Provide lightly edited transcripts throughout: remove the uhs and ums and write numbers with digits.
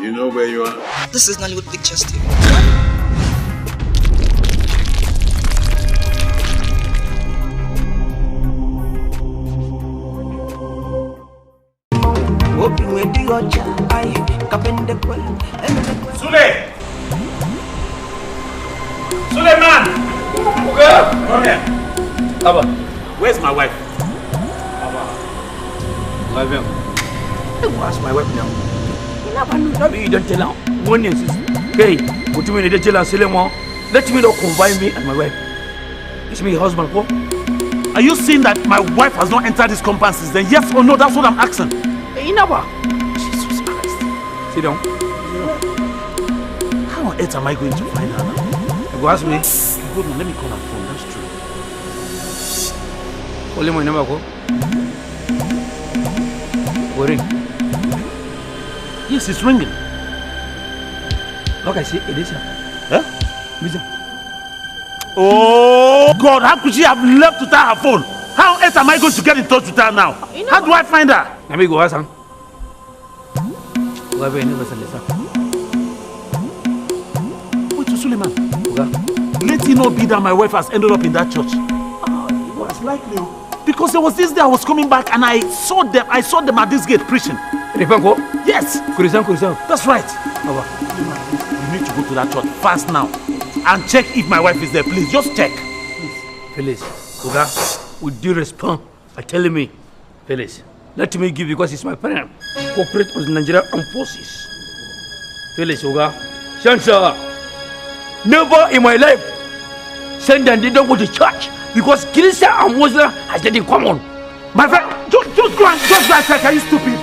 You know where you are? This is Nollywood Pictures TV. Sule! Suleiman! Come here. Abba. Where's my wife? Abba. Love him. I will ask my wife now. You never know. Maybe you don't tell her. One is, hey, what do you mean you don't tell her, Suleiman? Let me not combine me and my wife. It's me, husband. What? Are you seeing that my wife has not entered this compound since then? Yes or no? That's what I'm asking. You never. Jesus Christ. Sit down. How on earth am I going to find her now? You go ask me. Hold on, let me call her phone. That's true. Call him my number, go. Go ring. Yes, it's ringing. Okay, see, it is. Huh? Listen. Oh God, how could she have left without her phone? How on earth am I going to get in touch with her now? How do I find her? Let me go ask her. Wait, Suleiman. Let it not be that my wife has ended up in that church. Oh, it's likely. Because there was this day I was coming back and I saw them at this gate preaching. Yes. That's right. You need to go to that church fast now and check if my wife is there. Please, just check. Please. Oga, with due respect, I tell me, Felix, let me give because it's my parent. Cooperate with Nigeria Armed Forces. Felix, Oga, Shansa, never in my life send and they don't go to church because Christian and Muslim has that in common. My friend, just go and check. Are you stupid?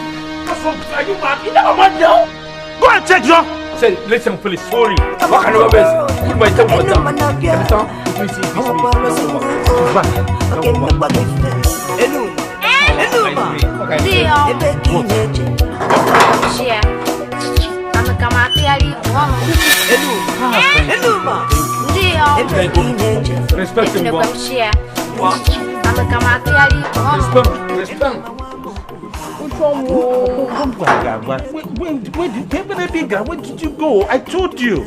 Are you mad? You never mad now. Go and check, Joe. Say, listen, Felix, sorry. What can I do? Put my thumb on that. Respect him, Respect. Where did you go? I told you.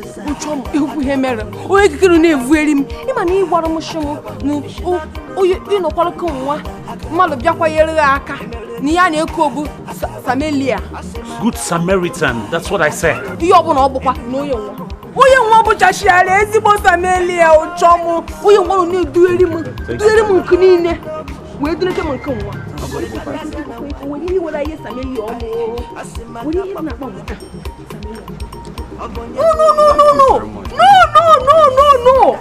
Good Samaritan, that's what I said. No.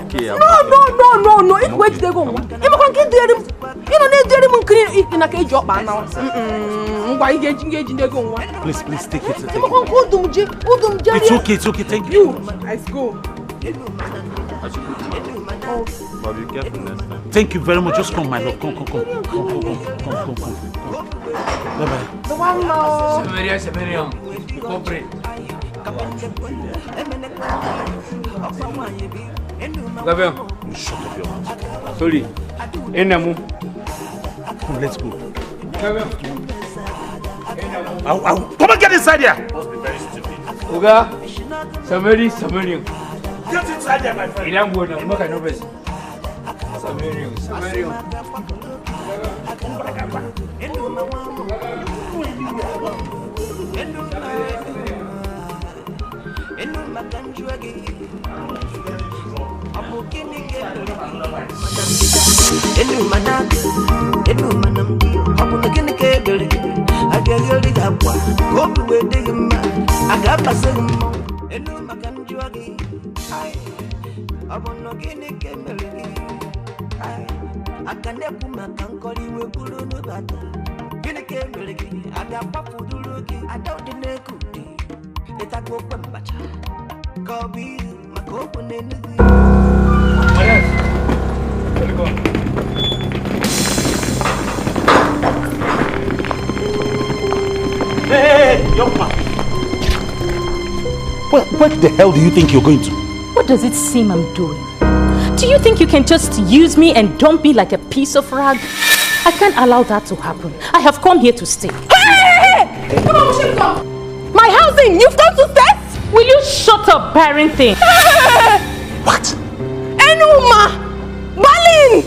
Wait, they go. Please, please take it. It's okay, it's okay. Thank you. Let's go. But be careful next time. Thank you very much. Just come, my love. Come. Bye bye. Samaria. Cooperate. Gabriel. You shut up your mouth. Sorry. Enamu. Come, let's go. Gabriel. Come and get inside here. Must be very stupid. Oga, Samaria. Get inside there, my friend. Samaria. Hey, young man. Where the hell do you think you're going to? What does it seem I'm doing? Do you think you can just use me and dump me like a piece of rag? I can't allow that to happen. I have come here to stay. Hey! Come on, my housing! You've come to stay? a barren thing. What? Enuma! Balin!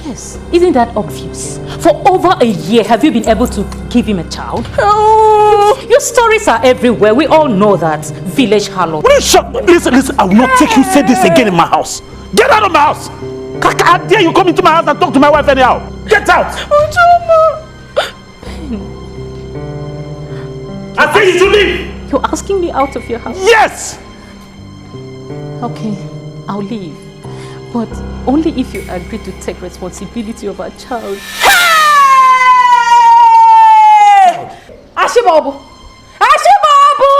Yes, isn't that obvious? For over a year, have you been able to give him a child? Oh. Your stories are everywhere. We all know that. Village harlot. Will you shut? Listen, listen, I will not take you say this again in my house. Get out of my house! How dare you come into my house and talk to my wife anyhow? Get out! Ujoma! Ben. I say you should leave! You're asking me out of your house? Yes! Okay, I'll leave. But only if you agree to take responsibility of our child. Hey! Ashibabu! Ashibabu!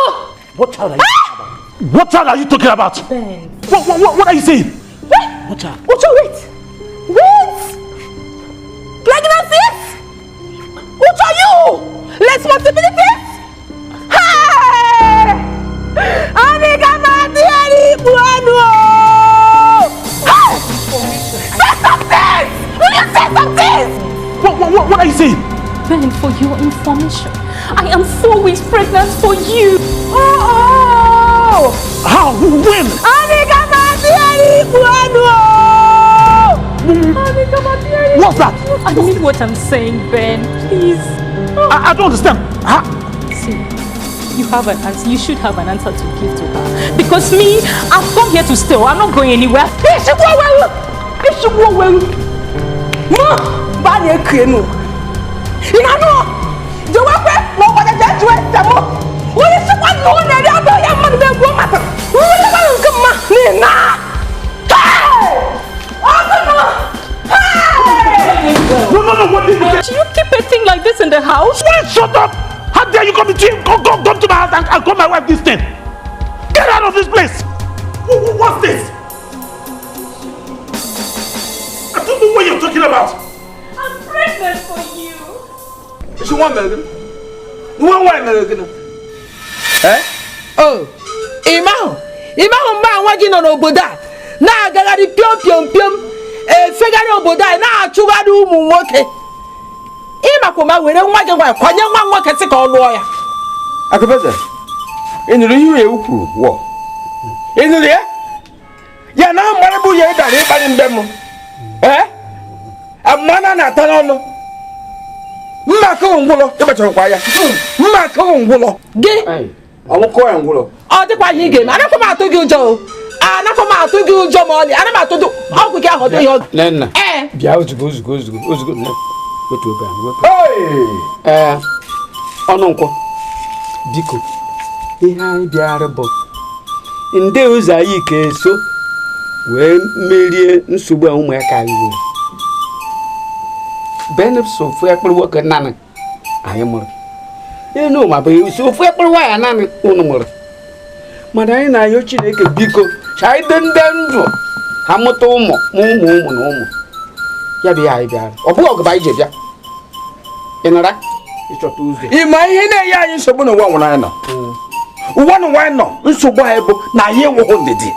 What child are you talking about? What child are you talking about? Ben. What are you saying? Wait! What child? Ucho, wait! Wait! Pregnancies? Ucho, you! Responsibilities? Hey! Say something! Will you say something? What are you saying? Ben, for your information, I am 4 weeks pregnant for you. Oh! How? When? What's that? I mean what I'm saying, Ben. Please. I don't understand. How? See, you have an answer. You should have an answer to give to her. Because me, I've come here to stay. I'm not going anywhere. No, what did you say? Do you keep a thing like this in the house? Wait, shut up! How dare you come to come to my house and call my wife this thing? Get out of this place! What's this? I don't know what you're talking about. I'm pregnant for you. She want me. You want me? Eh? Oh, Imahu, ma nwa gị nọ n'obodo a na-agagharị piom piom piom efegharị obodo a na-achụgharị ụmụ nwoke. Ịmakwa ma were nwa gị nwaanyị kwanye nwa nwoke sị ka ọ lụọ ya. Akụbeze, ị nụrụ ihe ya kwuru wọ? Ị nụrụ ya? Ya na mgbara bụ ya ịdara ịkparị mbe m. Eh? Amana na-ata n'ọnụ. Mma akụghị ngwụlọ ịgbachakwa ya. Mma akụghị ngwụlọ. Gị? Ọnwụkọ ya ngwụlọ. Ọ dịkwa ihe ị ga-eme. Anakwa m atụ gị ụjọ o. Anakwa m atụ gị ụjọ ma ọlị. Ana m atụ gị ọgwụ gị ahụ dị ya. Nenna. Bịa ozugbo ozugbo ozugbo ozugbo nne. Wetu obe ahụ wepụ. Ee. Ọnụ nkwọ. Biko. Ihe anyị bịara bụ ndị ụzọ anyị ka eso wee merie nsogbu a ụmụaka anyị nwere. Ben sofu ekpere nwoke naanị anyị mụrụ. Enu ma bụ sofu ekpere nwaanyị naanị unu mụrụ. Mana anyị na-ayọ Chineke biko ka anyị dị ndị ndụ ha mụta ụmụ ma ụmụ ụmụ na ụmụ. Ya bụ ihe anyị bịara. Ọ bụghị ọgụ bụ anyị ji bịa. Ị nara? Ịchọta ụzọ. Ị ma ihe na-enye anyị nsogbu n'ụwa nwụrụ anyị nọ. Ụwa n'ụwa anyị nọ nsogbu anyị bụ na anyị enweghị ndidi.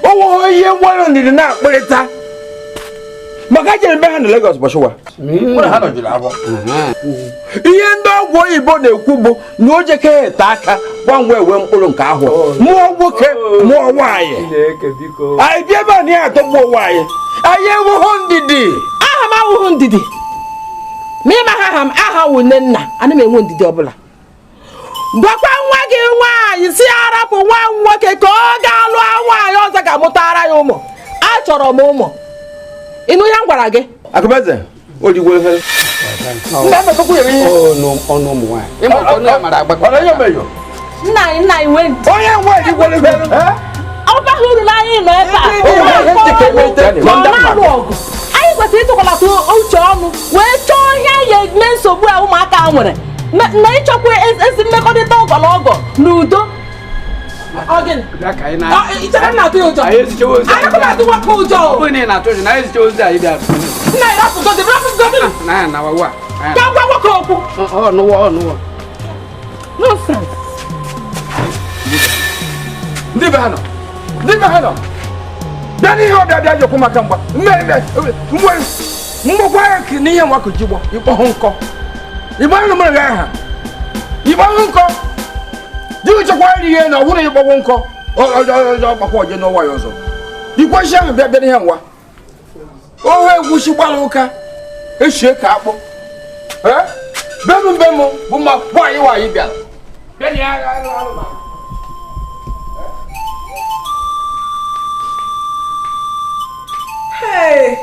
O nweghị ihe nwere ndidi na-akpịrịta. Maka jere mbe ha na Lagos bọchịwa. Ha nọjuru afọ. Ihe ndị ọgwụ oyibo na-ekwu bụ na o jekee ete aka gbanwee wee mkpụrụ nke ahụ. Mụọ nwoke mụọ nwaanyị. Anyị bịa ebe a na ya atọgbu onwe anyị. Anyị enweghị ndidi. Aha m awụghị ndidi. Ma ịma aha m aha wụ nne nna ana m enwe ndidi ọbụla. Gwakwa nwa gị nwaanyị si arapụ nwa nwoke ka ọ gaa lụọ nwaanyị ọzọ ga-amụtara ya ụmụ. Achọrọ m ụmụ. Ị nụ ihe m gwara gị? Akụbeze, o rigwo efere. Ọnụ ụmụ nwaanyị. Nna anyị nwee ndidi. Onye nwe rigwo efere. Ọ baghị uru na anyị nọ ebe a. Ọ na-alụ ọgụ. Anyị kwesịrị ịtụkọlata uche ọnụ wee chọọ ihe anyị eme nsogbu a ụmụaka nwere. Na ịchọkwa ezi mmekọrịta ọgọ na ọgọ na udo. Ndị be ha nọ. Ndị be ha nọ. Bịa n'ihe ọbịa bịa jekwu maka mgba. Mgbakwa ya n'ihe nwa kụjigbo ịkpọ hụ nkọ. Ịgba ahụ mụrụ gị aha. Ịgba hụ nkọ. Dị Ịchọkwa iri ihe na ọ bụrụ ịgbagwo nkọ ọgbakwa oje n'ọnwa ya ọzọ. Ikweshi ahụ bịa bịa n'ihe nwa. Ohe egwusi gbara ụka eshie ka akpụ. Bem bem bụ ma nwaanyị nwaanyị bịara. Bịa na ya alụ ma. Hey!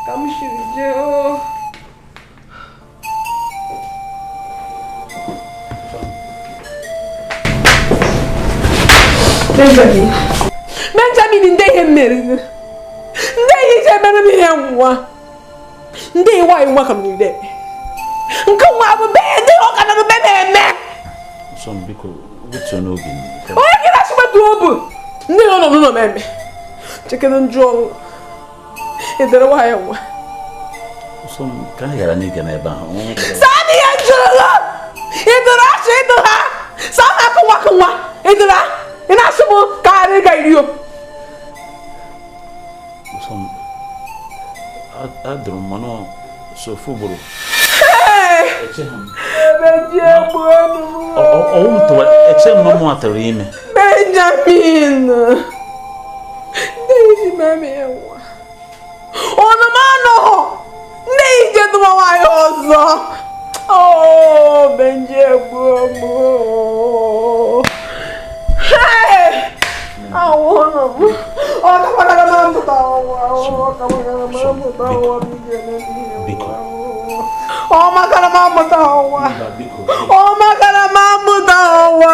Ka m shiri jee o. Benjamin. Benjamin, ndị ihe mere. Ndị ihe ije mere m ihe nwa. Ndị nwaanyị nwa ka m niile. Nke nwa bụ be ndị ọka na be na-eme. Sọ m biko wetuo n'obi m. Onye gị na-achịkwa obu. Ndị nọ n'ụlọ m eme. Chekere njụ ọnwụ. Edere nwaanyị nwa. Sọ m ka anyị ghara n'ịga n'ebe ahụ. Saa na ihe jụrụ gị. Edere achị ịdụ ha. Saa na akụ nwa akụ nwa. Edere ha. Ị na-asụ m ka ghara ịga iri o. Sọ m adụrụ m mana sofu ugboro. Eche m na ụmụ atụrụ ime. Benjamin! Ndị iji meme ya nwa. Ọnụ m anọghọ! Ndị ije tụwa nwaanyị ọzọ! Oh, Benji egbuo m. Hey! Awụrụ m. Ọ kakwara m amụta ọnwa. Ọ kakwara m amụta ọnwa. Biko. Ọ makara m amụta ọnwa. Ọ makara m amụta ọnwa.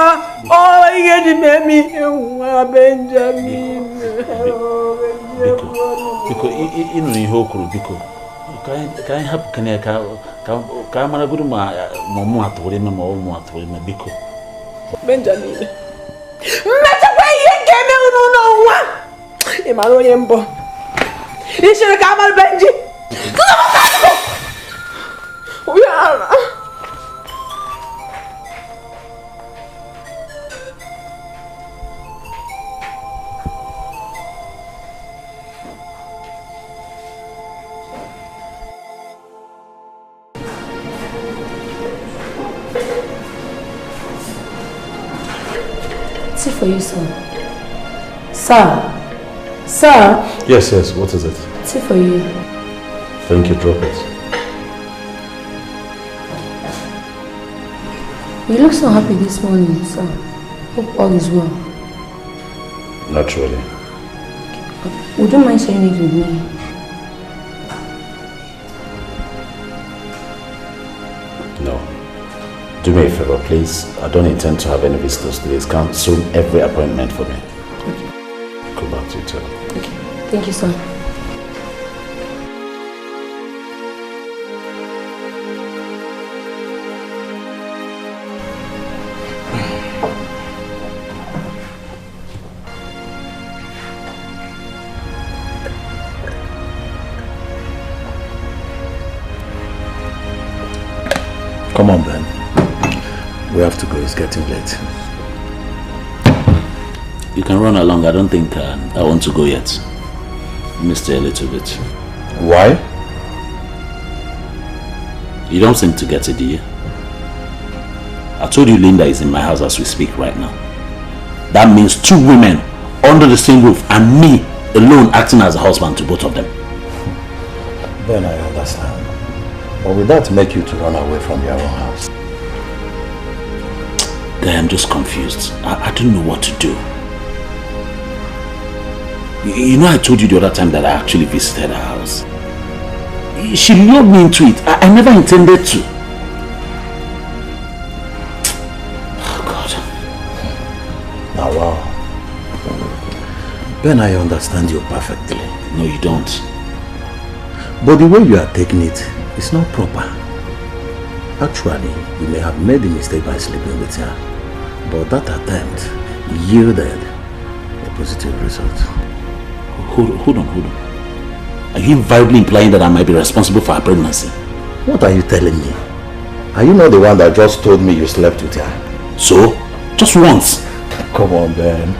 Ọ ihe ji mee m ihe nwa Benjamin. Biko, biko, ị nụrụ ihe o kwuru biko. Ka anyị hapụ kene ya ka a maragodu ma ụmụ atụrụ ime ma ụmụ atụrụ ime biko. Benjamin. Mmechakwa ihe nke emeghị n'ụlọ nwa. Ị mara onye mbụ. Ị chere ka a mara Benji. Uyara. Tea for you, sir. Sir. Sir. Yes, yes. What is it? Tea for you. Thank you. Drop it. You look so happy this morning, sir. Hope all is well. Naturally. Would you mind sharing it with me? No. Do me a favor, please. I don't intend to have any visitors today. Cancel every appointment for me. Okay. Go back to your table. Okay. Thank you, sir. Come on, Ben. We have to go. It's getting late. You can run along. I don't think I want to go yet. Let me stay a little bit. Why? You don't seem to get it, do you? I told you Linda is in my house as we speak right now. That means two women under the same roof and me alone acting as a husband to both of them. Ben, I understand. But will that make you to run away from your own house? Guy, I'm just confused. I don't know what to do. You know, I told you the other time that I actually visited her house. She lured me into it. I never intended to. Oh, God. Now, wow. Ben, I understand you perfectly. No, you don't. But the way you are taking it, it's not proper. Actually, you may have made a mistake by sleeping with her, but that attempt yielded a positive result. Hold on. Are you invariably implying that I might be responsible for her pregnancy? What are you telling me? Are you not the one that just told me you slept with her? So? Just once? Come on, Ben.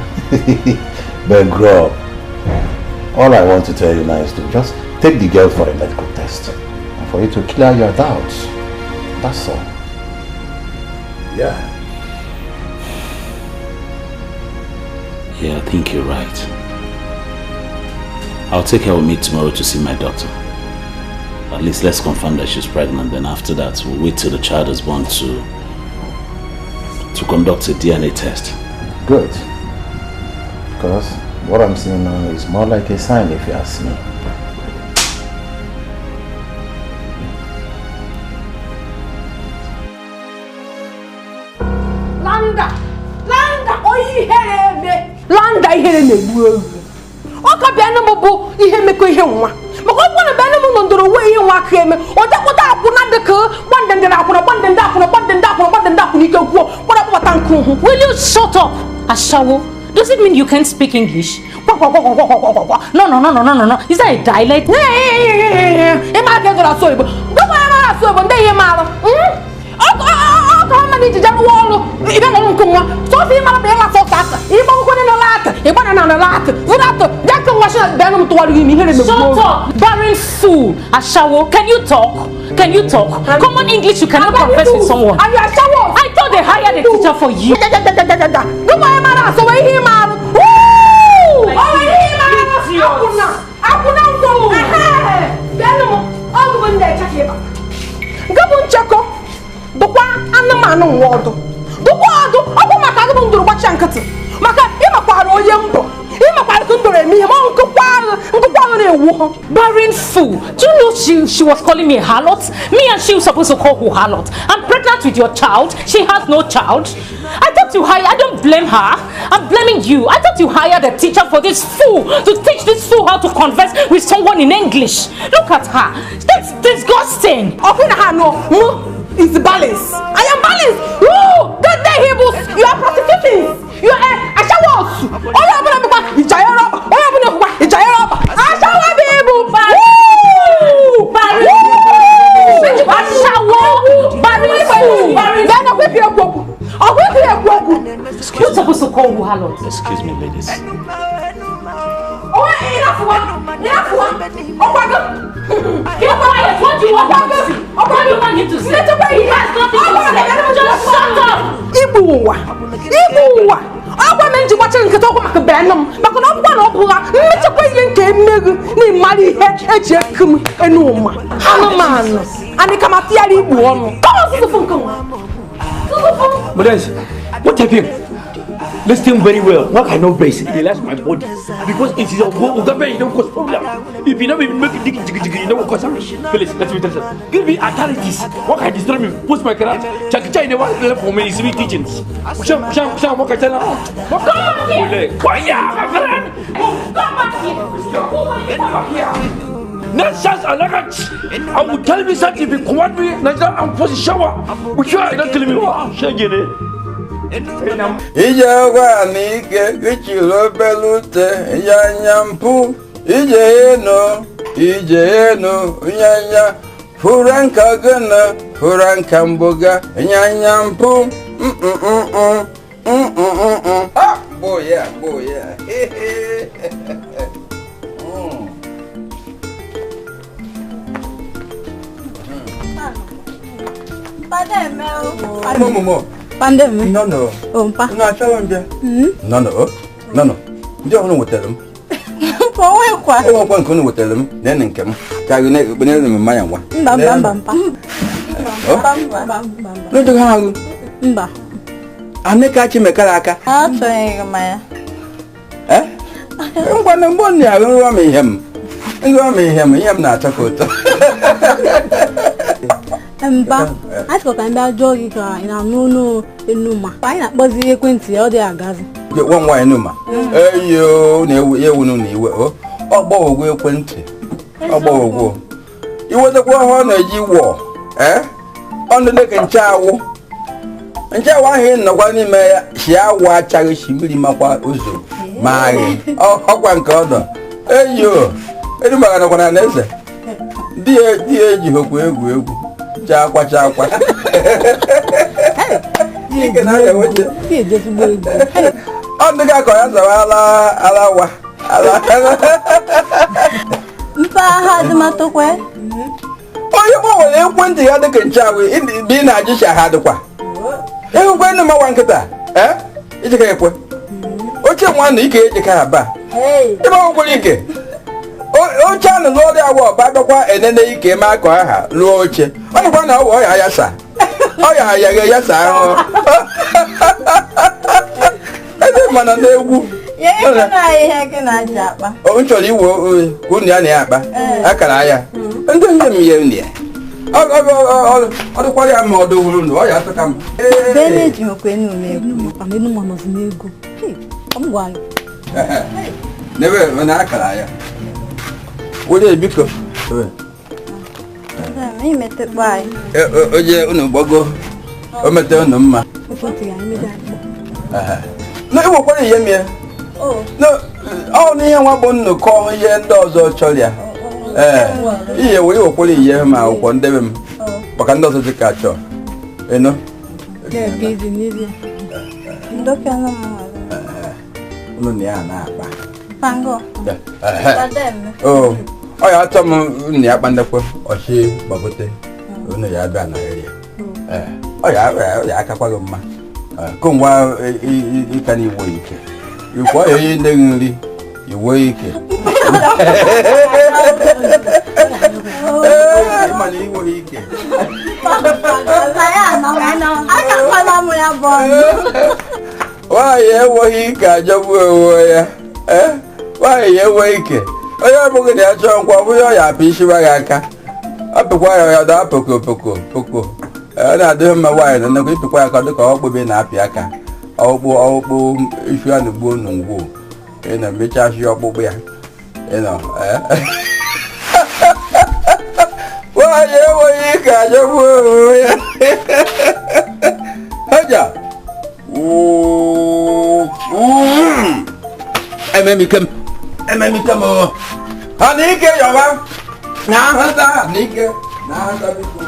Ben, grow up. All I want to tell you now is to just take the girl for a medical test. And for you to clear your doubts. That's all. Yeah. Yeah, I think you're right. I'll take her with me tomorrow to see my doctor. At least let's confirm that she's pregnant. Then after that, we'll wait till the child is born to conduct a DNA test. Good. Because what I'm seeing now is more like a sign, if you ask me. Landa! Landa! Landa ihere na-egbu ewu. Ọka bịa na m bụ ihe mekọ ihe nwa. Maka ọ bụrụ na bịa na m nọ ndọrọ onwe ihe nwa aka eme. Ọ depụta akwụna dịka gbandendere akwụna gbandende akwụna gbandende akwụna gbandende akwụna ike gwuo gbara kpọbata nke hụ. Will you shut up, Ashawo? Does it mean you can't speak English? No, no, no, no, no, no, no. Is that a dialect? Ị mara ka e dọrọ asụ oyibo. Gwa ya mara asụ oyibo ndị ihe mara. Shut up, barren fool. Ashawo, can you talk? Can you talk? Common English, you cannot converse with someone. I thought they hired a teacher for you. Barren fool. Do you know she was calling me a harlot? Me and she were supposed to call who harlot. I'm pregnant with your child. She has no child. I thought you hired. I don't blame her. I'm blaming you. I thought you hired a teacher for this fool to teach this fool how to converse with someone in English. Look at her. That's disgusting. It's balance. I am balanced. Woo! That day he was. You are prostituting. You are ashawo. You're supposed to call who harlot. Excuse me, ladies. Keep quiet. What do you want him to say? What do you want him to say? He has nothing to say. Just shut up. Ibuwa. Ibuwa. Agwa m nji gbacha nkịta ọgwụ maka benụ m maka na ọgwụgwa na ọ bụla mmechakwa ihe nke mmeghu na ịmara ihe eji eku m enu ụma anụmanụ anyị kama tịgharị igbu ọnụ. Brothers, what happened? Listen very well. What I know base, it relax my body. Because it is a government, you don't cause problem. If you don't make it dig, you don't cause something. Felix, let me tell you. Give me authorities. What can destroy me? Post my character. Chaka in the one for me is me teachings. What can I tell? Come here. My friend. Come back here. Come here. Nonsense, I will tell me something if you command me. I'm forced to shower. We sure you don't kill me. Shake it. Ije gwa n'ike gichiri obere ute nyanya mpụ ije enu nyanya fura nka gana fura nka mboga nyanya mpụ. Ah, boya boya. Momo. Pandeme. No, no. Oh, mpa. No, challenge. No, no. No, no. Ndị ọhụrụ wetara m. Onwekwa. Onwekwa nke unu wetara m, nene nke m. Ka gị na-ekpenere m mmanya nwa. Mba, mba, mba, mpa. Mba, mba, mba, mba. N'oge ha ahụ. Mba. Aneka Chimekara aka. Achọghị mmanya. Eh? Ngwa na mgbe ọ na-arụ nrọ m ihe m. Nrọ m ihe m, ihe m na-atọ ka ụtọ. Mba, a sịkwa ka ndị ajọ gị ka ị na-anụ ọnụ Enuma. Anyị na-akpọzi ekwentị ya ọ dị agazi. Nwa nwaanyị Enuma. Eyo na-ewu ewu na iwe o. Ọ gbawogwo ekwentị. Ọ gbawogwo. Iwetakwa ha ọ na-eji wọ. Eh? Ọ ndị ka nche awụ. Nche awụ ahụ ị nọkwa n'ime ya si awụ achaghị si mmiri makwa ụzọ ma aghị. Ọkwa nke ọ nọ. Eyo Enuma ga nọkwa na eze. Di ya ejighịkwa egwu egwu. Chakwa chakwa. Ọ ndị ga-akọ ya zawa ala wa. Mpaghara adịmatụkwe. Onye gbanwere ekwentị ya dịka ncheawụ bi na-ajụcha ha dịkwa. Ịhụkwa ndị mmawa nkịta, eh? Ijikọ ekwe. Oche Oche nwanne ike eji ka aba. Ebe ọ gwere ike. Oche anụ lụọ dị awa ọba bịakwa enene ike ma akọ aha lụọ oche. Ọ dịkwa na ọ wụ ọya ya sa. Ọya ya ga ya sa ahụ. Eze mana na-egwu. O chọrọ iwe unu ya na ya akpa. Akara ya. Ndị njem ya nne ya. Ọ dịkwara ya ma ọ dọwuru unu, ọ ya atụka m. N'ebe na akara ya. Were biko. Oje unu gbago. O mete unu mma. Na iwekwara ihe mie. Na ọ n'ihe nwa bụ nnukwu ihe ndị ọzọ chọrọ ya. Ee, ihe were iwekwara ihe ma akwụkwọ ndebe m. Maka ndị ọzọ dị ka chọọ. Eno. Unu na ya na-akpa. Pango. Oh, ọ ya atọ m unu ya akpa ndekwe ọchị gbagote. Unu ya abịa na eri. Ee, ọ ya akakwa gị mma. Kongwa ịka na iwe ike. Ikwa ya ihe ndị nri iwe ike. Ee, mana iwe ike. Nwaanyị enweghị ike ajọgbu onwe ya. Ee, nwaanyị enweghị ike. Onye ọbụghị na ya chọọ nkwa ọ bụghị ọ ya apị isiwa gị aka. Ọ pịkwa ya ya daa poko poko poko. Ọ na-adịghị mma nwaanyị na nnekwu ịpịkwa ya aka dịka ọkpụbe na-apị aka. Ọkpụkpụ ọkpụkpụ isi a na-egbu unu ngwu. Ị na mechasị ọkpụkpụ ya. Ị nọ ee. Nwaanyị enweghị ike ajọgbu onwe ya. Haja. Ememikem. Ememikem o. Ha na ike yọba. Na ahụta na ike. Na ahụta biko.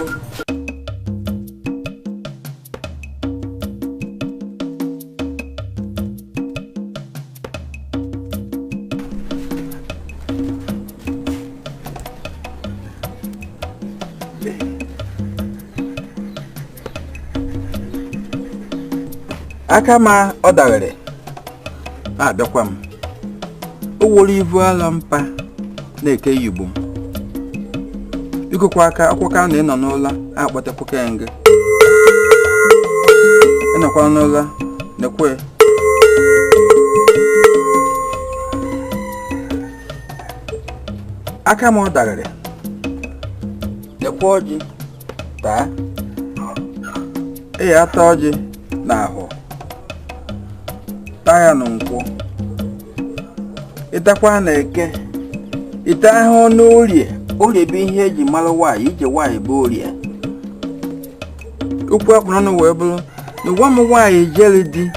Aka ma ọ daghere na-abịakwa m. O wuru ivu ala mpa na-eke igbo m. Bikokwa aka akwụkwọ na ị nọ n'ụla akpọtakwuke gị. Ị nọkwa n'ụla nekwe. Aka ma ọ daghere nekwe ọjị taa. Ị ya ata ọjị na ahụ. Taa ya na nkwụ. Ịtakwa na eke. Ite ahụ n'orie. Orie bụ ihe eji mara nwaanyị, ije nwaanyị bụ orie. Okwu akpụrụ ọnụ wee bụrụ na ụwa m nwaanyị jere di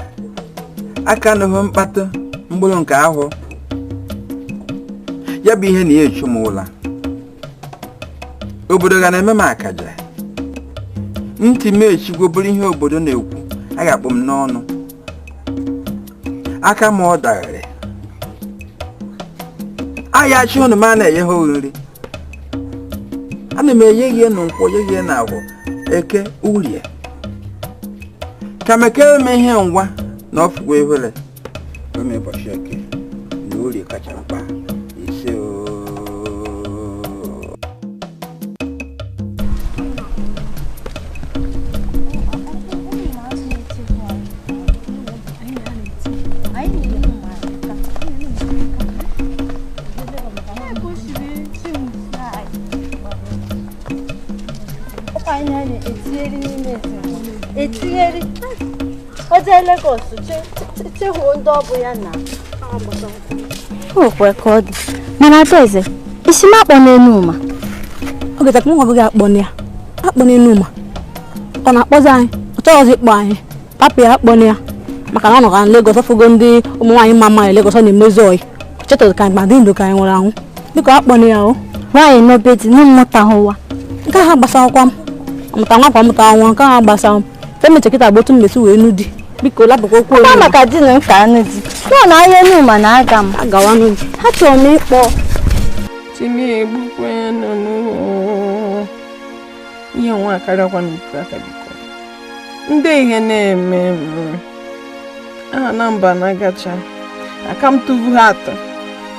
aka nụhụ mkpatụ mkpụrụ nke ahụ. Ya bụ ihe na ya echu m ụla. Obodo ga na-eme m akaja. Ntị m echigwo bụrụ ihe obodo na-ekwu, a ga-akpọ m n'ọnụ. Aka m ọ daghere. Ahịa chi unu ma na-enye ha oriri. Ana m enye gị na nkwọ, nye gị na agwọ, eke, urie. Ka mekere m ihe ngwa na ọfụgwa ihere. Ome ụbọchị eke na urie kacha mkpa. Ise ooo. Etinyere oje Lagos chehuo ndị ọ bụ ya na okwe ka ọ dị. Mana Adaeze, isi m akpọ n'enu ụma. Ọ ga-etakwa nwa ọbụghị akpọ na ya. Akpọ n'enu ụma. Ọ na-akpọzi anyị, ọ chọghịzị ịkpọ anyị. Papụ ya akpọ na ya. Maka na ọ nọ na Lagos ọfụgo ndị ụmụ nwaanyị ma mma na Lagos ọ na-emezi oyi. Ọ chetara ka ma dị ndụ ka anyị nwụrụ anwụ. Biko akpọ na ya o. Nwaanyị n'obe dị na mmụta hụwa. Nke ahụ gbasakwa m. Ọmụta nwa kwa ọmụta nwa nke ahụ gbasa m. Femi chekita gbotu mmesi wee nu di. Biko lapụkwa okwu Ọ maka di na nka anụ di. Nọ na ahịa enu ma na aga m. Agawa nụ di. Ha chọrọ m ịkpọ. Timi egbukwe nọ n'ụlọ. Ihe nwa akarịakwa n'ikwu aka biko. Ndị ihe na-eme m. Aha na mba na-agacha. Aka m tụvu ha atọ.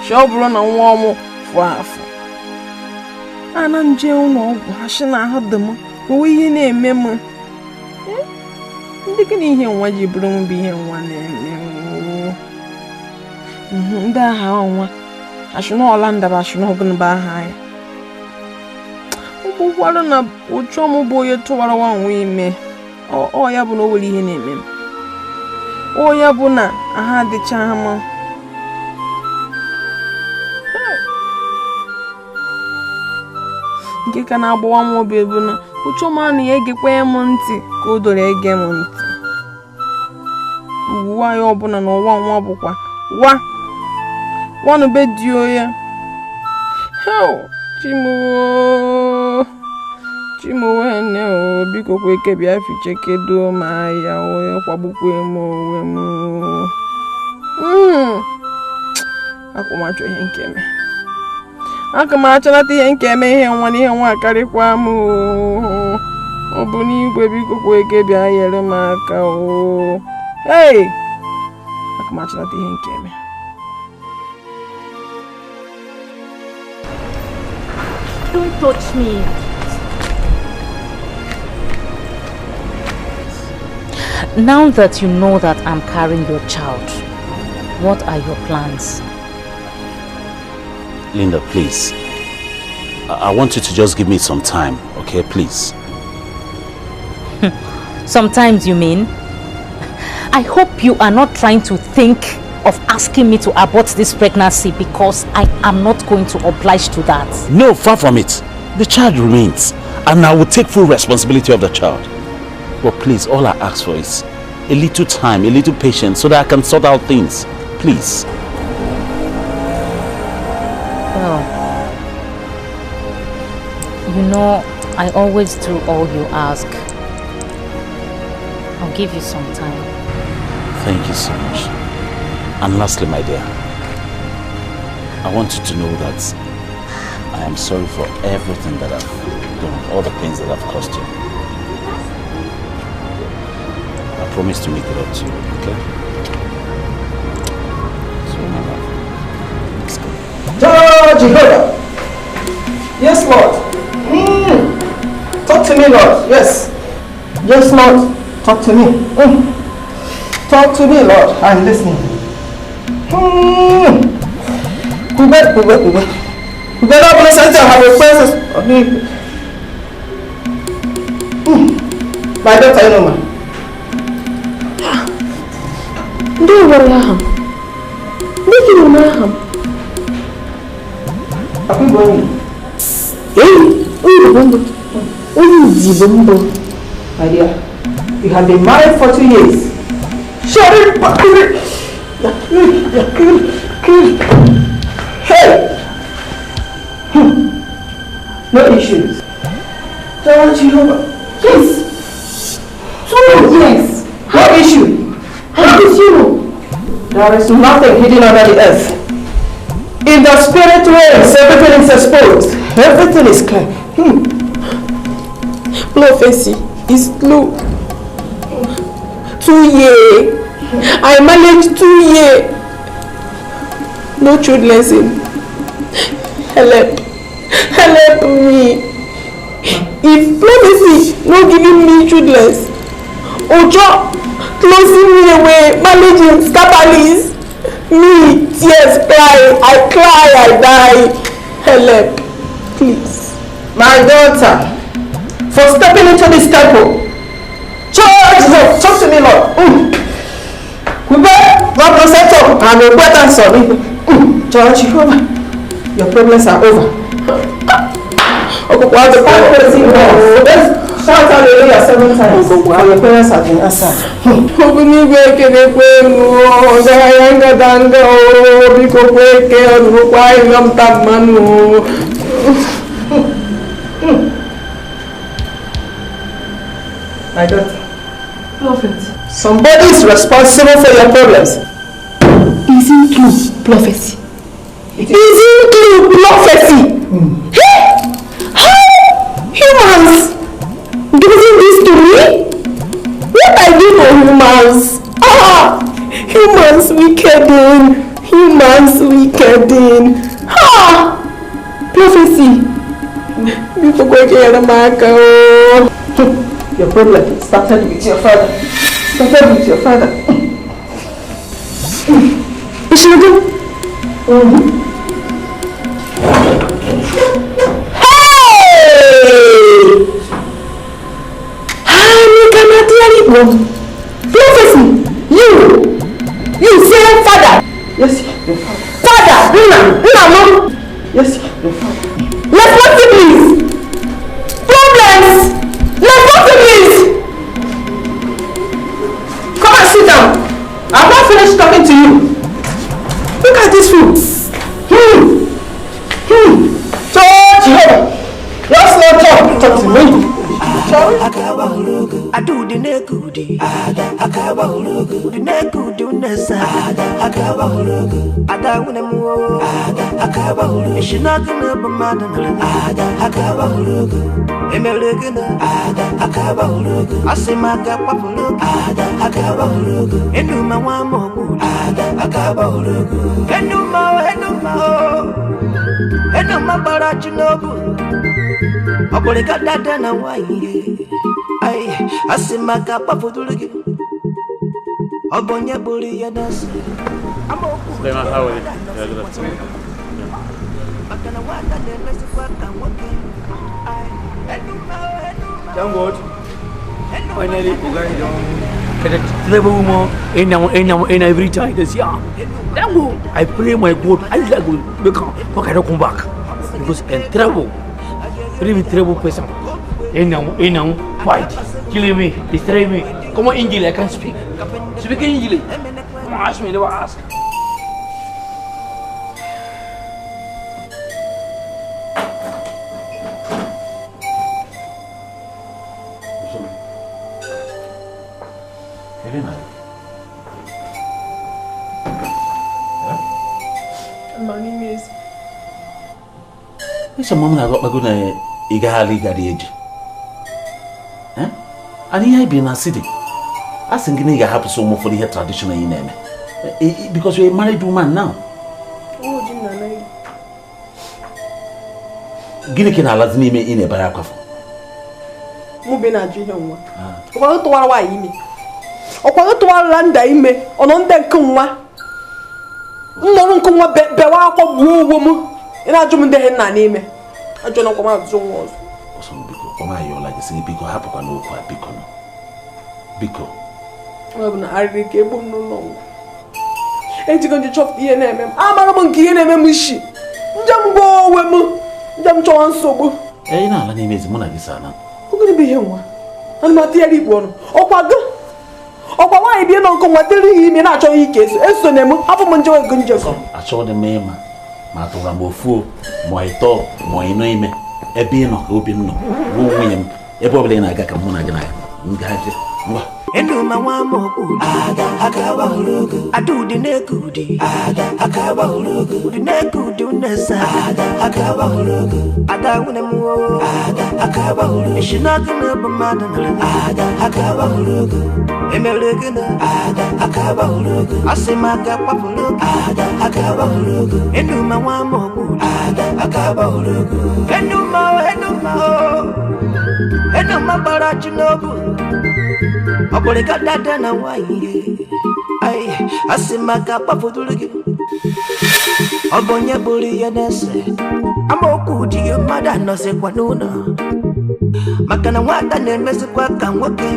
Shi ọ bụrụ na nwa ọmụ fụ afụ. Ana m jee ụlọ ọgwụ ha shi na ahụ dị m onwe ihe na-eme m. Ndị gịnị ihe nwa ji bụrụ m bụ ihe nwa na-eme m. Ndị agha ọnwa ashụna ọla ndaba ashụna ọgụnba aha ya. Ụgbọgwarụ na ụchọ m bụ onye tụwara nwa nwa ime. Ọ ya bụ na o nwere ihe na-eme m. Ọ ya bụ na aha adịcha m. Nke ka na-agbawa m obi bụ na ụchọ m anụ ya egekwa m ntị ka o doro ege m ntị. Ugwu ya ọbụla n'ụwa nwa bụkwa wa wanube di ya. Hell, Chimuo Chimuo o biko kwe ke bịa fiche kedo ma ya o kwagbukwe m onwe m. Akwa m achọ ihe nke eme. Aka m achọnata ihe nke eme ihe nwa na ihe nwa akarịkwa m. Ọ bụ n'igwe biko kwe ke bịa nyere m aka o. Hey! Aka m achọnata ihe nke eme. Don't touch me. Now that you know that I'm carrying your child, what are your plans? Linda, please. I want you to just give me some time, okay? Please. Sometimes you mean? I hope you are not trying to think of asking me to abort this pregnancy, because I am not going to oblige to that. No, far from it. The child remains, and I will take full responsibility of the child. But please, all I ask for is a little time, a little patience, so that I can sort out things. Please. Well, you know, I always do all you ask. I'll give you some time. Thank you so much. And lastly, my dear, I want you to know that I am sorry for everything that I've done, all the pains that I've caused you. I promise to make it up to you, okay? So, my love, let's go. Jehovah! Yes, Lord. Talk to me, Lord. Yes. Yes, Lord. Talk to me. Talk to me, Lord. I'm listening. My daughter, Inoma. Ndị nwere aha m. Ndị gịnị na aha m? Onye Igbo mbụ. My dear, you have been married for 2 years. Hey! No issues. Yes. 2 years. No issue. How did you know? There is nothing hidden under the earth. In the spirit realms, everything is exposed. Everything is clear. Prophecy is true. 2 years. I managed 2 years. No children. Help. Help me. If prophecy not giving me children, Ojo closing me away, managing scandals, me, tears, cry, I cry, I die. Help, please. My daughter, for stepping into this temple, charge Lord, talk to me, Lord. Your problems are over. Let's shout hallelujah 7 times. For your parents have been answered. My daughter. Prophet. Somebody is responsible for your problems. Isn't true prophecy. Isn't true prophecy. Hey! How humans doing this to me? What I do for humans? Ah! Humans wicked. Humans wicked in. Ha! Prophecy. Before going to America. Your problem started with your father. Started with your father. Ishirugu. Hey! Prophecy. You say father. Yes, your father. Father, Nna, Nna, yes, your father. Responsibilities. Problems. Responsibilities. Come and sit down. I've not finished talking to you. Look at this food. Church, let's not talk. Talk to me. Suleiman, how are you? Yeah, good afternoon. Thank God. Finally, we got it. Woman in every time this year. Thank God. I pray my God, I like to become, but I don't come back because in trouble, really trouble person. In now, fight, killing me, destroy me. Come on, English, I can't speak. Speak English. Come on, ask me, never ask. Mama na agakpago na ịgagharị ịgara eji. And ihe bi na city. A sị gị na ị ga-ahapụsị ụmụ ụfọdụ ihe traditional ị na-eme. Because you're a married woman now. Gịnị ka ị na-alazi n'ime ị na-ebere akwa fọ? Mụ be na-ajụ ihe nwa. Ọkwa tụwara nwaanyị ime. Ọkwa tụwarala nda ime. Ọ nọ ndị nke nwa. Nnọrọ nke nwa bewa akwa gbuo onwe m. Ị na-ajụ m ndị he nna n'ime. Ajụ na ọkwa m ajụ nwa ọzọ. Ọsọ biko, ọma ayọla gị sị biko hapụkwa n'okwu a biko nọ. Biko. Ọ bụ na arịrị ka egbu m n'ụlọ ọgwụ. Ejigo nje chọpụta ihe na-eme m. Amara m nke ihe na-eme m isi. Njem gbuo onwe m. Njem chọwa nsogbu. Ee, ị na-ala n'ime ezi mụ na gị saa na. Ogene bụ ihe nwa. Ana m atịgharị ikpu ọnụ. Ọkwa gị. Ọkwa nwaanyị bie nọ nkụ nwa dịrị ihe ime na-achọghị ike eso. Eso na m hapụ m njewe ego njekọ. Achọghị m ịma ma atụra m ofuo ma ịtọ ma ịnọ ime ebe ị nọ ka obi m nọ bụ nwunye m ebe ọbụla ị na-aga ka mụ na gị na-aga m gaje ngwa. Enuma nwa m okwu ada akaba ologo adudi nekudi ada akaba ologo udi nekudi unesa ada akaba ologo ada wune mu ada akaba ologo ishinaga na bamada na ada akaba ologo emelege na ada akaba ologo asimaka papulo ada akaba ologo enuma nwa m okwu ada akaba ologo enuma enuma enuma bara chinobu Okoleka dada na waye ai asimaka pafudulugi obonye buri yenese amoku di mada no se kwanuna makana nwata na-emezikwa ka nwoke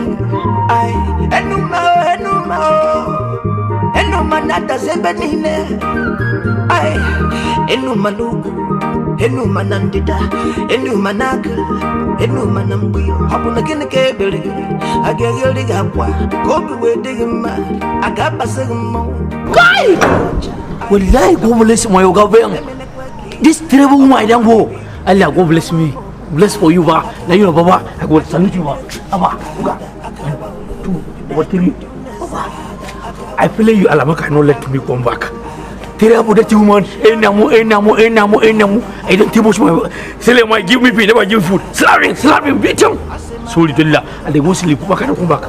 ai enuma enuma enuma nata ebe niile ai enuma n'ugwu enuma na ndịda enuma n'aka enuma na mgbe ọ bụ na gịnị ka ebere gị a ga-egheri gị akwa ka obi wee dị gị mma a ga-abasị gị mmọnwụ. Kai! Wallahi, God bless my Oga Ben. This terrible woman I don't go. Allah, God bless me. Bless for you, ba. Now you know, Baba. I go salute you, ba. Abba, Oga. 1, 2, 3. Baba. I pray you, Allah, cannot let me come back. Terrible that woman. Enamu, enamu, enamu, enamu. I don't think much my. Selema, give me food. Never give food. Slap him, slap him, beat him. Sorry, Allah. And they go sleep. Baba cannot come back.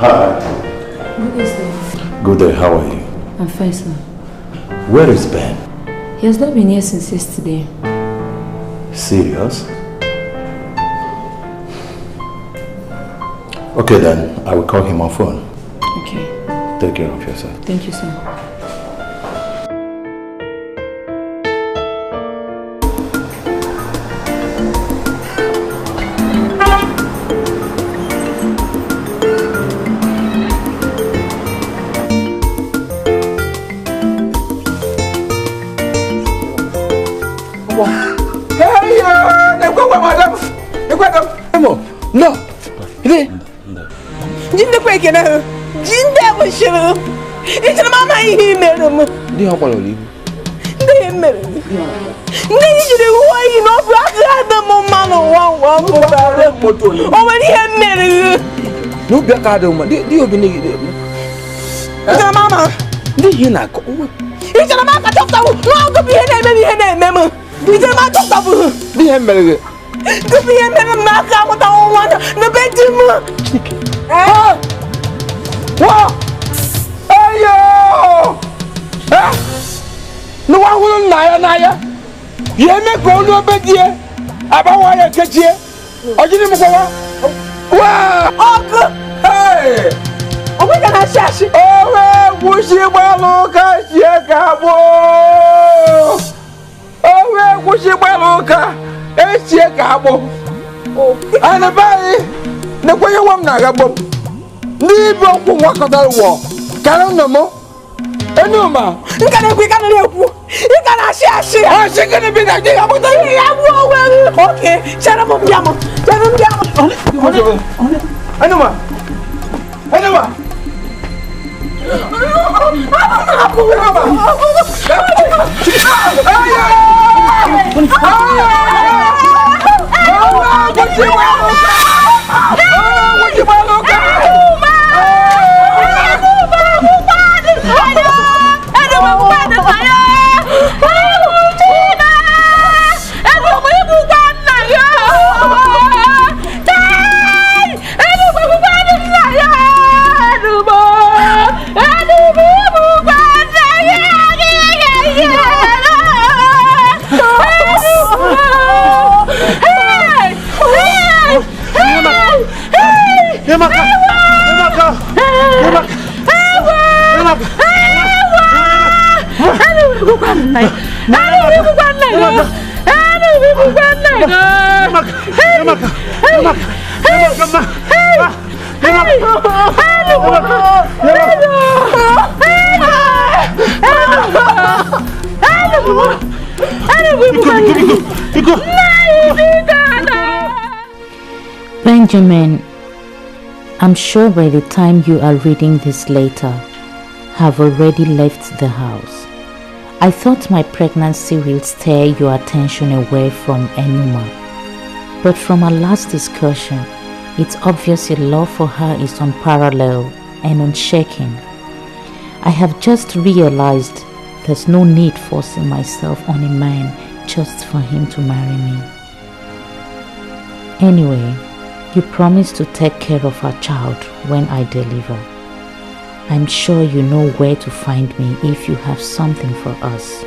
Hi. Good day, sir. Good day, how are you? I'm fine, sir. Where is Ben? He has not been here since yesterday. Serious? Okay then, I will call him on phone. Okay. Take care of yourself. Thank you, sir. No. Benjamin, I'm sure by the time you are reading this letter, have already left the house. I thought my pregnancy will steer your attention away from Enuma. But from our last discussion, it's obvious your love for her is unparalleled and unshaken. I have just realized there's no need forcing myself on a man just for him to marry me. Anyway, you promised to take care of our child when I deliver. I'm sure you know where to find me if you have something for us.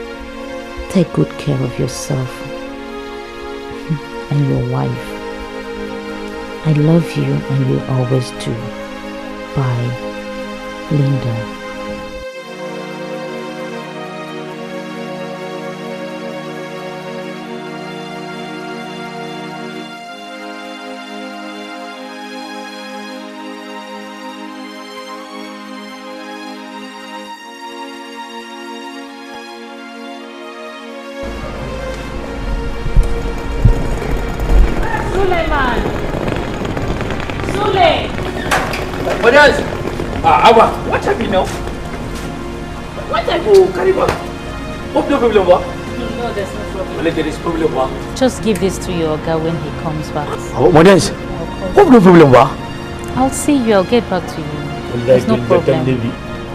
Take good care of yourself and your wife. I love you and will always do. Bye, Linda. Awa, what have you now? What have you carry back? Hope no problem, what? No, there's no problem. Well, there is problem, what? Just give this to your girl when he comes back. Oh, Modens, hope no problem, what? I'll see you. I'll get back to you. There's no problem.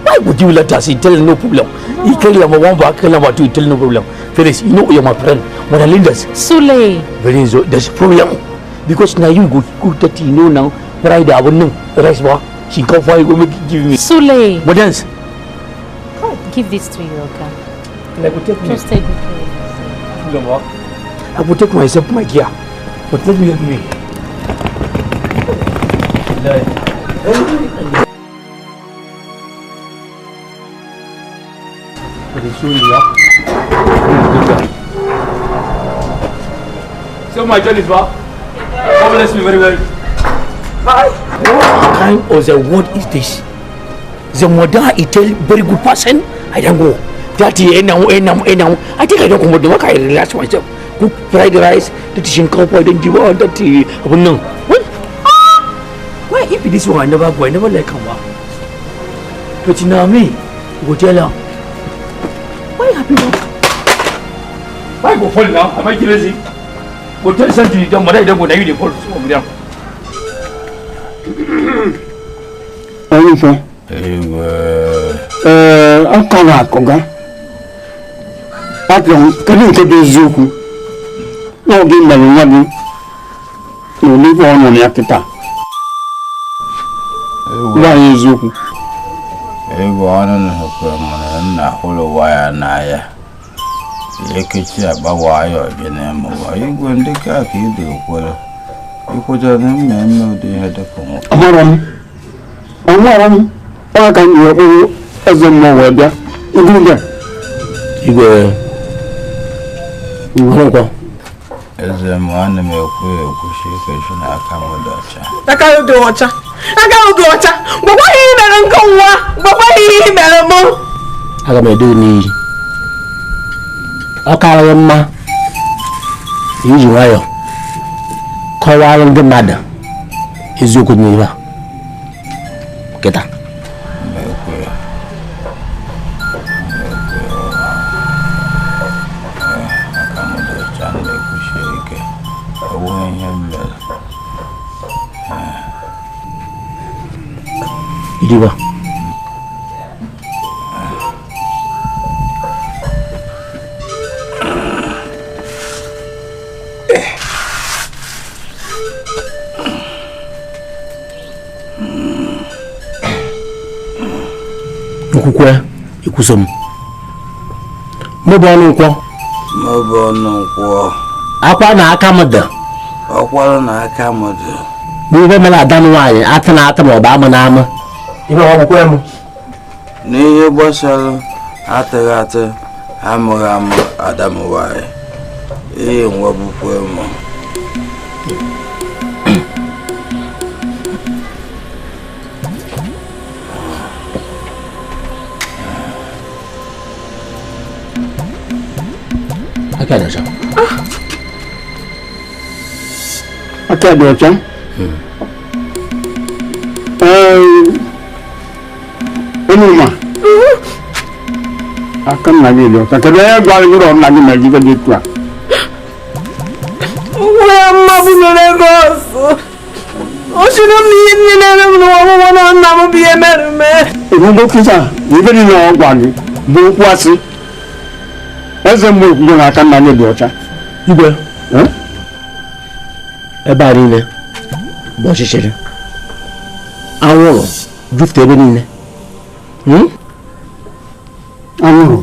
Why would you let us tell no problem? No. He tell number one back, tell number two, tell no problem. Felix, you know you're my friend. Mother Linda's. Sule. Very so there's problem. Because now you go that you know now, pride I will know rice bar. Shinkafa you go make give me. Sule. But dance. Give this to you, okay? And I will take me. Just take good care of yourself. I will take myself my gear. But let me help me. So my journey is back. God bless me very well. Bye. What kind of the word is this? The mother is tell very good person. I don't go. That now. I think I don't come to work. I relax myself. Cook fried rice. That is in cowboy. Then give all that. No. What? Why if this one I never go? I never like him. But now me, go tell her. Why happy now? Why go fall now? Am I crazy? Go tell something. Don't mother. Don't go. Now you fall. So down. Onye ee aka na-akụga apịa kedu nke bụ eziokwu na ọ gị mere nwa gị na olive ọ nọ ya kịta gwa ya eziokwu ego ọnụ hụkwara mụrụ nna hụrụ nwa ya n'anya ekechi agbawa ya ọbịa n'ịmụwa igwe ndị ka ka ị kwere ikwetara na mmemme ụdị ihe dịka nwoke ọhụrụ m ọ ka m ji okpuru eze mmụọ wee bịa igwe igwe nkwọ eze mmụọ ana m ekwu ekwuchi ike chi na aka m dị ọcha aka m dị ọcha aka m dị ọcha gwakwa ihe mere nke nwa gwakwa ihe mere mụ aga m edo n'iyi ọ karịrị mma iji nwayọọ kọwara ndị mmadụ eziokwu n'ihe a kịta Idiba. Nkwukwe ikwuso m mụ bụ ọnụ nkwọ mụ bụ ọnụ nkwọ akwa na aka m dị ọkwara na aka m dị bụ ibe mere ada m nwaanyị atụ na atụ ma ọ bụ amụ na amụ ibe ọ bụkwa m n'ihe gbasara atịghị atị amụghị amụ ada m nwaanyị ihe nwa bụkwa m aka dị ọcha. Aka dị ọcha? Enuma. Aka nna gị dị ọcha. Kedu onye gwara gị na nna gị mere gị dị etu a? Nwa mma bụ na Lagos. O siri m n'ihe niile m n'ụwa ọgwụgwọ na nna m bụ ihe mere mee. Ebube kịta na ibe niile ọ gwa gị bụ okwu asị. Eze mmụọ ekwugo na aka nna gị dị ọcha. Igwe ebe a niile bụ ọchịchịrị anwụrụ jupụta ebe niile anwụrụ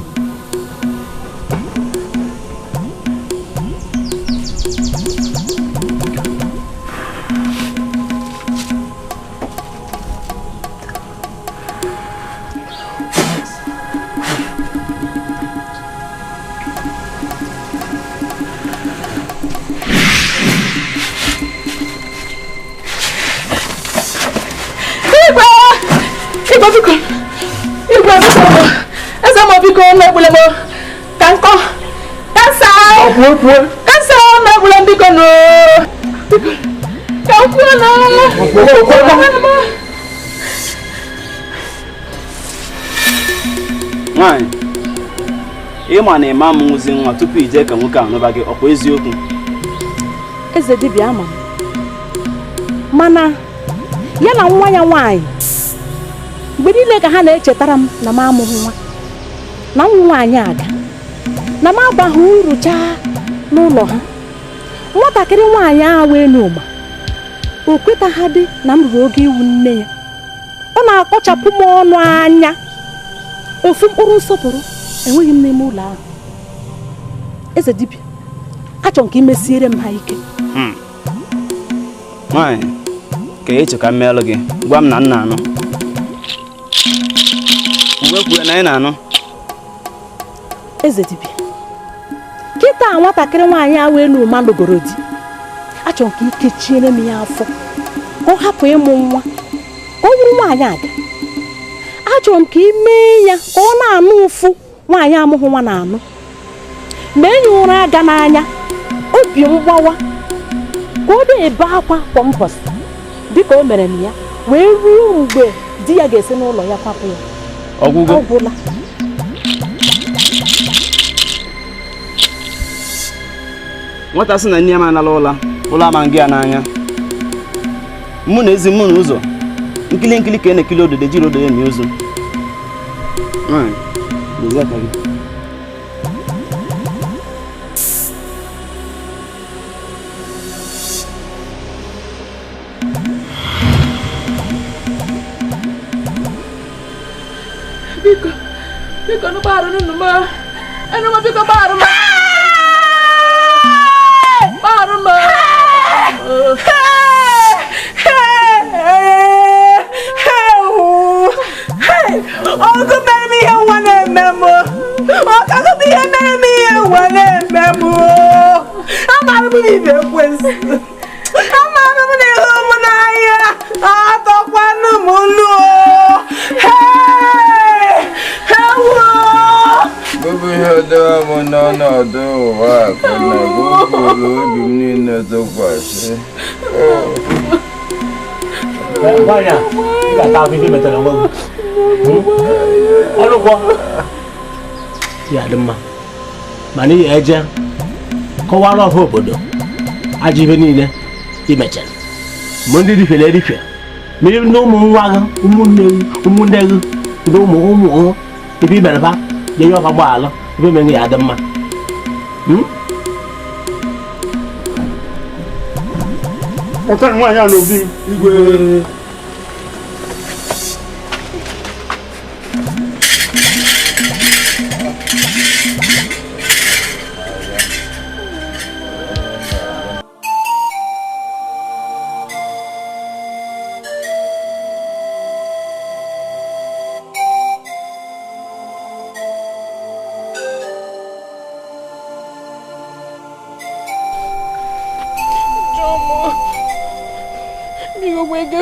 Nwaanyị ịma na ịma m nwụzi nwa tupu ije ka nwoke anụba gị ọkwa eziokwu eze dibịa ama mana ya na nwa ya nwaanyị mgbe niile ka ha na-echetara m na m amụghị nwa na m nwaanyị aga na m abaghị uru chaa n'ụlọ ha nwatakịrị nwaanyị ahụ wee n'ụma o kwetaghadị na m ruru oge iwu nne ya Ọ na-akọchapụ m ọnụ anya. Ofu mkpụrụ nsọpụrụ enweghị m n'ime ụlọ ahụ. Eze dibịa, achọrọ m ka ị mesiere m ha ike. Nwaanyị, ka ị ka m meelụ gị, gwa m na nna anụ. Uwe kwue na ị na-anụ. Eze dibịa, kịta nwatakịrị nwaanyị a wee n'ụma lụgoro di. Achọrọ m ka ị kechiere m ya afọ, ka ọ hapụ ịmụ nwa, ka ọ bụrụ nwaanyị aga. Achọrọ m ka ị mee ya ka ọ na-anụ ụfụ nwaanyị amụghị nwa na-anụ. Mee ya ụra aga n'anya, obi mgbawa, ka ọ na-ebe akwa kwa mbọsị dịka o mere m ya, wee ruo mgbe di ya ga-esi n'ụlọ ya kwapụ ya. Ọgwụgwọ ọgwụla. Nwata sị na nne ya ma anala ụla, ụlọ ama ngị ya n'anya. Mụ na ezi mụ na ụzọ nkili nkili ka ị na-ekili ododo jiri ododo ya na ozu. Nwaanyị, dozie aka gị. Biko, biko, no paro, no, ma. No, ma, biko, paro, ma. Paro, ma. Ọgụ mere m ihe nwa na-eme m. Ọgụ bụ ihe mere m ihe nwa na-eme m. Amara m na ibe ekwensụ. Amara m na ịhụ m n'anya. Atọkwanụ m olu. Bụbụ ihe dọrọ m n'ọnọdụ ụwa akụ na gụpụrụ obi m niile tụkwasị. Nwaanyị a, ị ga-ata ahụ ife metara onwe gị. Ọnụkwọ ya dị mma, mana ị eje kọwara ọha obodo ajọ ife niile i mechara. Ma ndị rifere erife, ma ndị ụmụ nwa gị, ụmụnne gị, ndị ụmụ ụmụ gị, ife i mere fa, nye ya ọfa gbaalụ, ife mere ya dị mma. Ọtá nwaanyị a n'obi m igwe.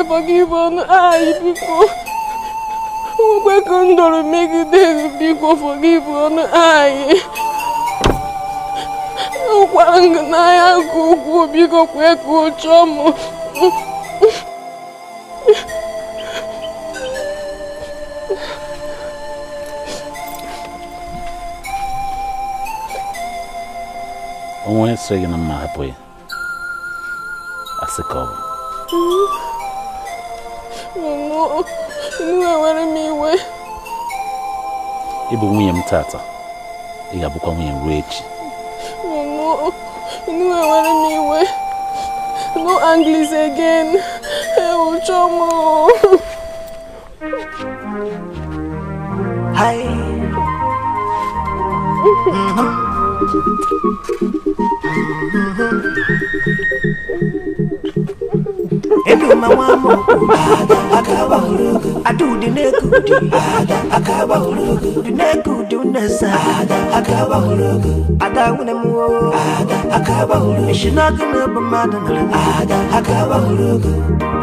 Forgive on I biko. Ukwe kondoro megide biko forgive on I. Ukwa na ya kuku biko kwe kuchomo. Onwe sị na mma hapụ ya. Asị ka ọ bụ. No, no, m iwe. Ị bụ nwunye m tata. Ị ga-abụkwa nwunye m ruo echi. No, no, m iwe. No English again. Uchomo. Hi. Eduma nwa m akaba ologo adudi nekudi akaba ologo nekudi unesa akaba ologo adawune mu akaba ologo ishinaga na bamada na akaba ologo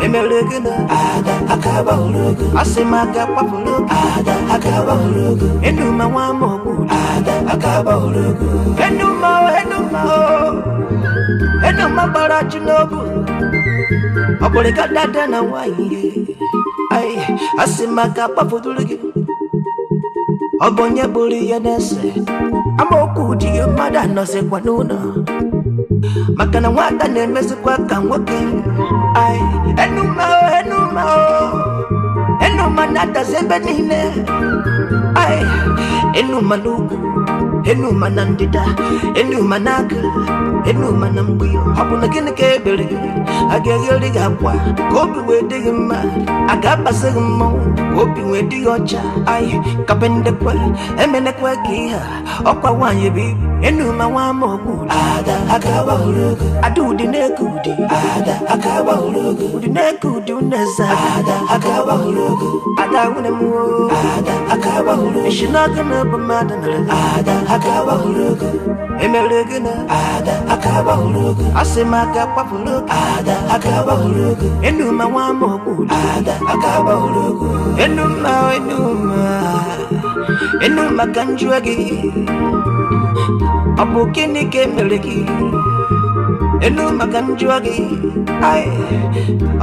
emelege na akaba ologo asimaga papulu akaba ologo eduma nwa m akaba ologo eduma eduma eduma bara chinobu Oboleka dada na waye ai asimaka pafudulugi obonye buri ya nese amoku di mada no se kwanuna makana nwata na-emezikwa ka nwoke ai enuma enuma enuma nata sebe niile ai enuma n'ugwu Enuma na ndịda, enuma na agụ, enuma na mgbe ọ bụ na gịnị ka ebere gị? A ga-egheri gị akwa ka obi wee dị gị mma, a ga-abasị gị mmọnwụ ka obi wee dị gị ọcha. Anyị kapendekwe emenekwe ka ihe a ọkwa nwaanyị bụ ibu. Enuma nwa ama okwu ada aka gbahụrụ ogo, ada ụdị na-eke ụdị ada aka gbahụrụ ogo, ụdị na-eke ụdị uneza ada aka gbahụrụ ogo, ada nwunye m o ada aka gbahụrụ ogo, isi n'ọkụ na bụ mmadụ mere ada aka gbahụrụ ogo, emere gị na ada aka gbahụrụ ogo, asị m aka kwapụrụ ogo ada aka gbahụrụ ogo, enuma nwa ama okwu ada aka gbahụrụ ogo, enuma enuma enuma ka njụọ gị ọ bụ gịnị ka emere gị? Enuma ka njụọ gị ai,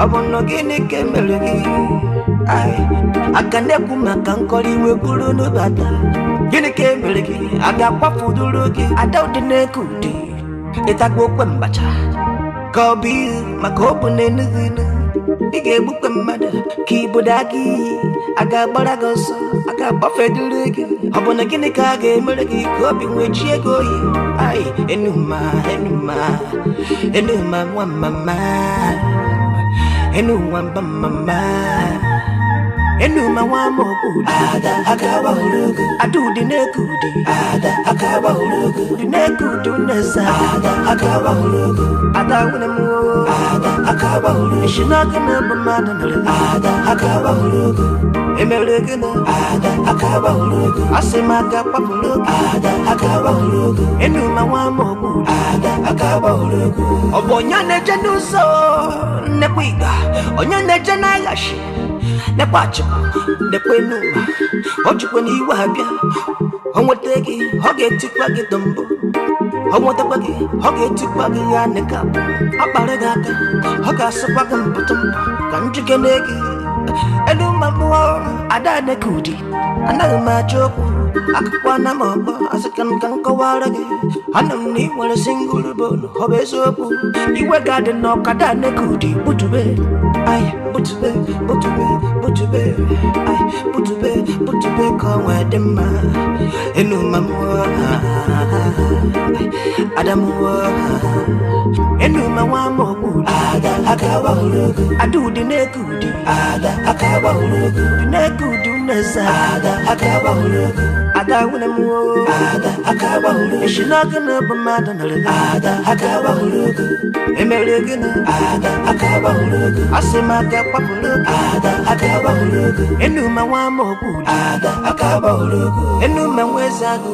ọ bụ nọ gịnị ka emere gị? Ai, aka na-ekwu maka nkọrọ iwe buru n'ụbata, gịnị ka emere gị? A ga-akwafuduru gị ada ụdị na-eke ụdị ịtagbu okwe mbacha ka ọ bụ ihu maka ọ bụ na enughị inu ị ga-egbukwe mmadụ ka ibodo aka iyi a ga-agbara gị ọsọ a ga-agbafeduru gị ọ bụ na gịnị ka a ga-emere gị ka obi nwee chi ego oyi? Ai, enuma enuma enuma nwa mama enuma mba mama enuma nwa ama okwu ada aka gbahụrụ ogo, ada ụdị na-eke ụdị ada aka gbahụrụ ogo, ụdị na-eke ụdị uneza ada aka gbahụrụ ogo, ada nwunye m o ada aka gbahụrụ ogo, isi n'ọkụ na bụ mmadụ mere ada aka gbahụrụ ogo, emere gị na ada aka gbahụrụ ogo, asị m aka kwapụrụ ogo ada aka gbahụrụ ogo, enuma nwa ama okwu ada aka gbahụrụ ogo. Ọ bụ onye na-eje n'ụzọ nnekwa ịga, onye na-eje n'aghachi nekwa achịkwa nekwa enuma, ọ jikwa na iwe abịa ọ nweta gị ọ ga-etikwa gị tọmbọ, ọ nwetakwa gị ọ ga-etikwa gị ya nịka ọ kpara gị aka ọ ga-asụkwa gị mpụtụ mpụ ka njikere gị. Enuma mmụọ ada neke ụdị anaghị m achọ okwu akụkọ na m ọgbọ asị ka m ka m kọwara gị anụ m na ị nwere singụl bone ọ bụ eziokwu iwe ga-adị n'ọkada neke ụdị butube ai butube butube butube ai butube butube ka ọ nwee dị mma. Enuma mmụọ ada mmụọ enuma nwa ama okwu ada aka gbahụrụ ogo, ada ụdị na-eke ụdị ada aka gbahụrụ ogo, ụdị na-eke ụdị uneza ada aka gbahụrụ ogo, ada nwunye m o ada aka gbahụrụ ogo, isi n'ọkụ na bụ mmadụ mere ada aka gbahụrụ ogo, emere gị na ada aka gbahụrụ ogo, asị m aka kwapụrụ ogo ada aka gbahụrụ ogo, enuma nwa ama okwu ada aka gbahụrụ ogo, enuma nwa eze agụ.